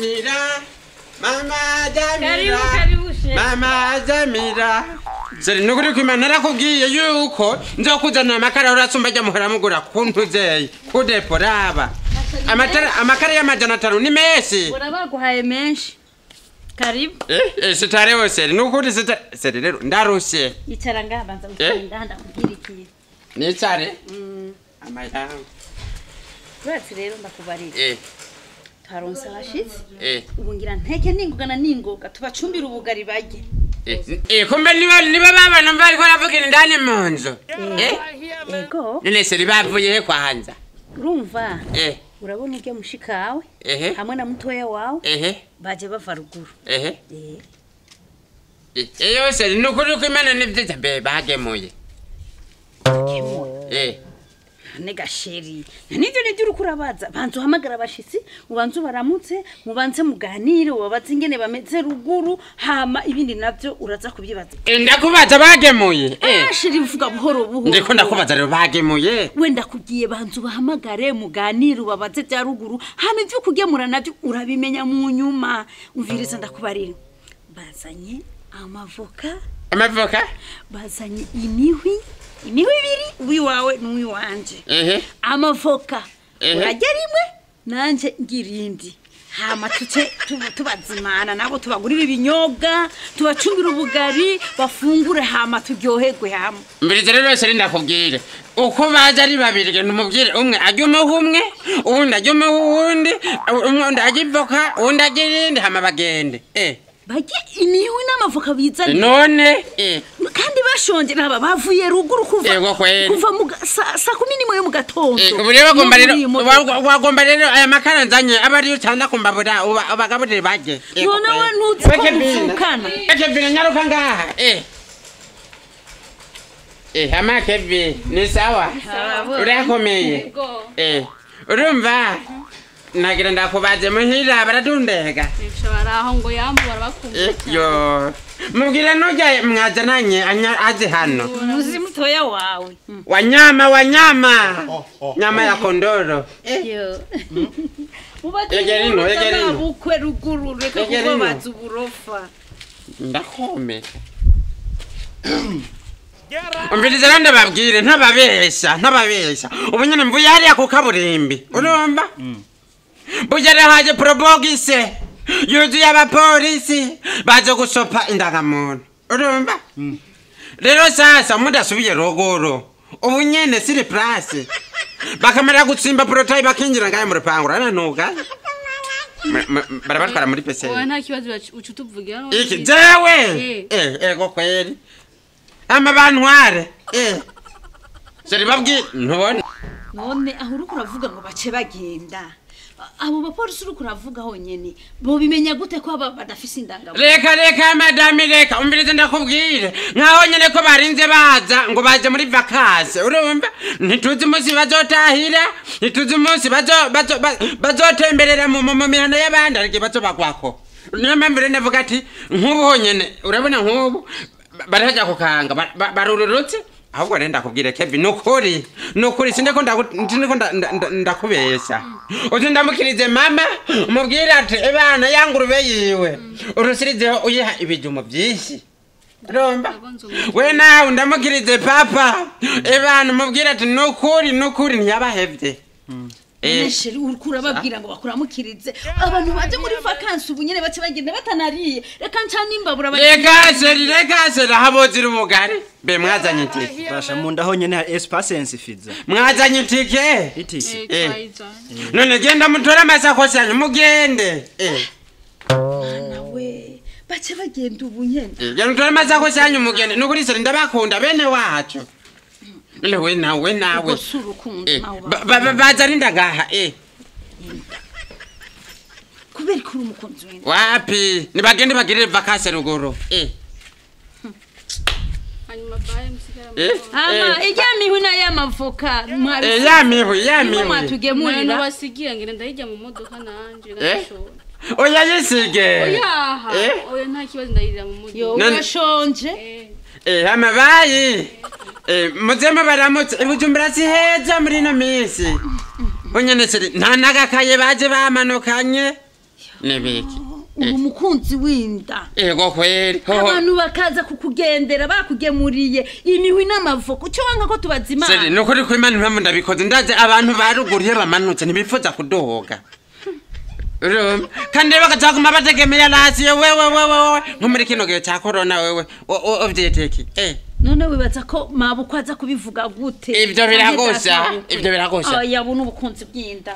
Jamila, Mama Jamila, Karibu, karibu shefu. Mama Jamila. Seri nukuri kwimana narakubwiye yuko nzokuzanira amakara urasumba ajya muhora mugura kuntuzeye kudepo raba. Amatara amakara ya 500 ni menshi. Urabaguhaye menshi. Karibu. Sitarewe seri nukuri sita seri rero ndarushe. Icara ngaha banza wicare ndakubwira ikintu. Nicare? Amayangu. Uratse rero ndakubarira. Twaronse abashitsi. Ubu ngira nteke ningoga na ningoga tubacumbira ubugari barye. Kumbe niba babana bariko baravugira indani mu nzu. Ego. None seri bavuye he kwanza? Urumva? Urabona urya mushikawe hamwe na mutoya wawe baje bava ruguru. Iyo seri nukuri ko Imana ni vyiza be bagemuye. Bagemuye. Nega sheri. Nivyo nivyo urukurabaza. Banza uhamagara abashitsi, ubanze ubaramutse, mubanze muganire, ubabaze ingene bameze ruguru, hama ibindi navyo uraza kubyibaza. Ndakubaza bagemuye. Sheri mvuga buhoro buhoro. Ndiko ndakubaza rero bagemuye. We ndakubwiye banza ubahamagare muganire ubabaze bya ruguru, hama ivyo kugemura navyo urabimenya mu nyuma. Umviriza ndakubarira. Bazanye amavoka. Amavoka? Bazanye imihwi. Imihwi ibiri uwiwawe n'uwiwanje. Amavoka. Urajya rimwe nanje ngirindi. Hama tuce tubazimana nabo tubagurira ibinyobwa, tubacumbira ubugari, bafungure hama turyoherwe hamwe. Mbirize rero seri ndakubwire. Uko baje ari babiri genda umubwire umwe ajya umuha umwe, uwundi ajya umuha uwundi, umwe ajya ivoka, uwundi ajya irindi hama bagende. Bajye imihwi n'amavoka bizanye. None kandi bashonje naba bavuye ruguru kuva kuva saa 11 mu gatondo. Ubu rero bagomba rero wagomba rero aya makara nzanye aba ariyo cyanda kumbabura abagaburire baje. None we ntuzi ko mvukana. Kevin nyaruka ngaha. Hama Kevin ni sawa. Urakomeye. Urumva nagira ndakubaze muhira baradundega. Baraho ngo yambu barabakumbuye. Yo. Mubwira nujya mwazananye aze hano. Muzi mutoya wawe. Wanyama wanyama. Nyama ya kondoro. Yo. Egerino egerino. Bukwe ruguru reka kubabaza uburofa. Ndakomeka. Umviriza rero ndababwire ntababesha ntababesha. Ubu nyene mvuye hariya ku kaburimbi. Urumva? Bugere haje probogise yuzuye abapolisi baje gusopa indangamuntu. Urumva? Rero sasa mudasubiye rogoro. Ubu nyene siri place. Bakamara gutsimba protayi bakinjira ngaye mu rupangu rananuka. Barabatwara muri PC. Oya nta kibazo ucutuvugira no. Iki jewe. Ego kweri. Ama bantware. Seri babwi ntubona. None aho uriko uravuga ngo bace bagenda. Abo bapolisi uriko uravuga honyene bo bimenya gute ko aba badafise indangamuntu? Reka reka madame reka umvirize ndakubwire nkaho nyene ko barinze baza ngo baje muri vacances urumva ntituzi umunsi bazotahira ntituzi umunsi bazotemberera mu mihana y'abandi ariko bazobagwako. Niyo mpamvu rero ndavuga ati nk'ubu honyene urabona nk'ubu baraja kukanga barururutse. Ahubwo rero ndakubwire Kevin nukuri nukuri sindeko ndakubesha. Uti ndamukirize mama umubwire ati ebana yangurube yiwe urusirizeho uyiha ibijumo byinshi. Urumva? We nawe ndamukirize papa ebana umubwire ati nukuri nukuri ntiyabahevye. Sheri uriko urababwira ngo bakuramukirize abantu baje muri vacances ubu nyene bace bagenda batanariye reka nca nimbabura. Reka sheri reka sheri habozira ubugari be mwazanye itike. Basha munda ho nyene espace insuffisant. Mwazanye itike? Itike. None genda mutora amasakoshi yanyu mugende. Mwana we bace bagenda ubu nyene. Genda mutora amasakoshi yanyu mugende nukuri sheri ndabakunda bene wacu. None we nawe nawe. Bazarinda ngaha Kubera ko uri umukunzi wenda. Wapi nibagende bagirire vacances ruguru. Hanyuma baye musigara. Ama ijya mihwi na y'amavoka mwari. Ya mihwi ya mihwi. Mwatugemurira. Nabasigiye ngira ndayijya mu modoka nanje ngashora. Oya yisige. Oya. Oya nta kibazo ndayirira mu modoka. Yo urashonje. Amabayi. Muzema baramutse Bujumbura si heza muri ino minsi. Onyene seri nta nagakaye baje bamanukanye. Nibiki? Uri umukunzi w'inda. Ego kweri, hoho. Abantu bakaza kukugendera bakugemuriye imihwi n'amavoka, ucyo wanka ko Seri, tubazimana? nukuri ko Imana impamvu ndabikoze, ndazi abantu ba ruguru iyo bamanutse ntibifuza kudohoga. Urumva? Kandi rero bakazaguma bategemeye rasiyo, wewe wewe wewe, nko muri kino gihe cya corona, wewe uvyiteki None wibaza ko mabukwe aza kubivuga gute? Ivyo biragosha, ivyo biragosha. Oya, buno ubukunzi bw'inda.